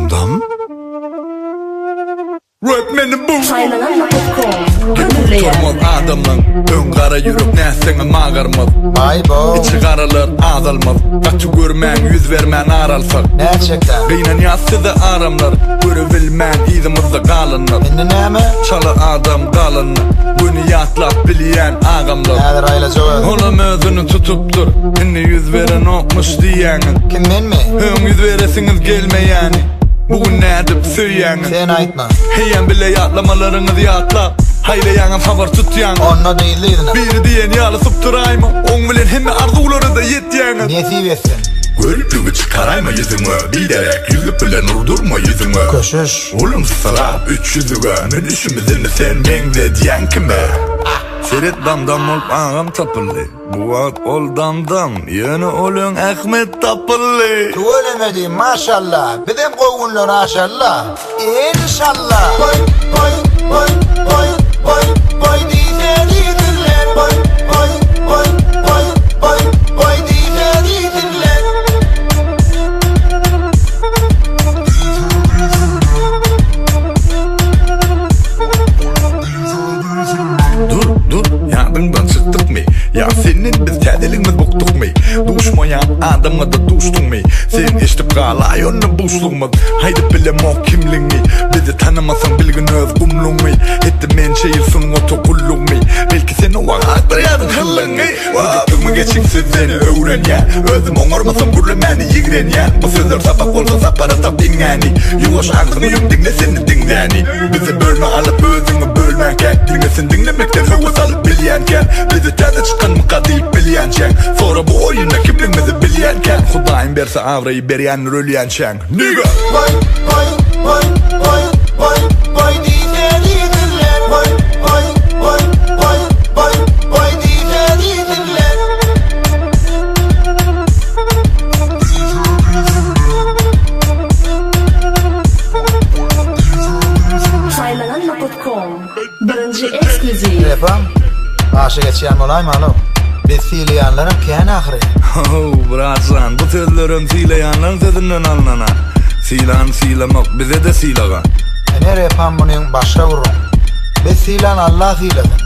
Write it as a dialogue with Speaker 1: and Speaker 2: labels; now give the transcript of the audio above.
Speaker 1: Dam-dam? Rap meni bu.
Speaker 2: Saýlanan nokot com hödürleýär.
Speaker 1: Gutarmaz adamlaň öň gara ýürek nätseňem agarmaz.
Speaker 3: Baý-bo.
Speaker 1: Içi garalar azalmaz. Gaty görmäň ýüz bermän ar alsak.
Speaker 3: Nätjekdä?
Speaker 1: Gynanýas size aramlar. Görebilmän yzymyzda galanlar.
Speaker 3: Indi näme?
Speaker 1: Çala adam galanyny. Göni ýatlap bilýän agamlar.
Speaker 3: Häzir aýlajak özüni.
Speaker 1: Olam özüni tutupdyr. Indi ýüz berenokmyş diýýäňiz.
Speaker 3: Kim menmi?
Speaker 1: Öň ýüz beresiňiz gelmeýäni. Bu gün nädip söýýäňiz?
Speaker 3: Sen aýtma.
Speaker 1: Heýem bile ýatlamalaryňyzy ýatlap, Haýlaýaňam habar tutýaňyz.
Speaker 3: Onda yzly-yzyna.
Speaker 1: Biri diýen ýaly sypdyraýma, Oň bilen hemme arzuwlara-da ýetýäňiz.
Speaker 3: Nesip etsin.
Speaker 1: Görüpligi çykaraýma ýüzüňe, Biderek ýüzlük bilen urdurma ýüzüňe.
Speaker 3: Köşeş.
Speaker 1: Ulumsyrap üç ýüzüge, Münüşimiz indi sen meňzedýäň kime? Seret dam-dam bolup agam tapyldy. Bu wagt ol dam-dam, ýöne ol öň Ahmet tapyldy.
Speaker 3: Tüweleme diý, maşalla, bizem gowy günler aşalla, enşalla. Boý, boý, boý, boý, boý, boý diýse diýsinler, boý, boý, boý, boý, boý, boý diýse diýsinler.
Speaker 1: Dur, dur, ýadyňdan çykdykmy? Ýa senden biz täzeligimiz bukdukmy? Duşmaýan adamyňa-da duşduňmy? Sen eşidip galaý onda buşlugymyz. Aýdyp bilemok kimligiňi. Bizi tanamasaň bilgin öz gumlugyňy. Etdim men şeýil sungata gullugymy. Belki sen o wagt agdarýardyň hyllygyňy. Gödekligimi geçiksiz seni öwrenýän. Özüm oňarmasam gürlemäni ýigrenýän. Bu sözler sapak bolsa sapara tap iňňäni. Ýuwaş agzyňy ýum diňle seni diňläni. Bizi bölme alyp özüňi bölmänkäň Diňlesin diňlemekden höwes alyp bilýänkäň Bizi täze çykanmyka diýip bilýänçäň Sora bu oýunda kimligimizi bilýänkäň Hudaýyň berse abraýy berýändir ölýänçäň Nigga!
Speaker 3: Boý, boý, boý, boý, boý, boý diýse diýsinler, boý, boý, boý, boý, boý, boý diýse diýsinler.
Speaker 2: Saýlanan nokat com Birinji eksklýuziw.
Speaker 3: Repam, aşa geçýän bolaýma-low. Biz sylaýanlaram kän ahyry.
Speaker 1: How, bratjan, bu sözlerem sylaýanlaň sözünden alnana. Sylany sylamak bize-de sylaga.
Speaker 3: Ine repam munyň başga gürrüň. Biz sylan Allah sylasyn.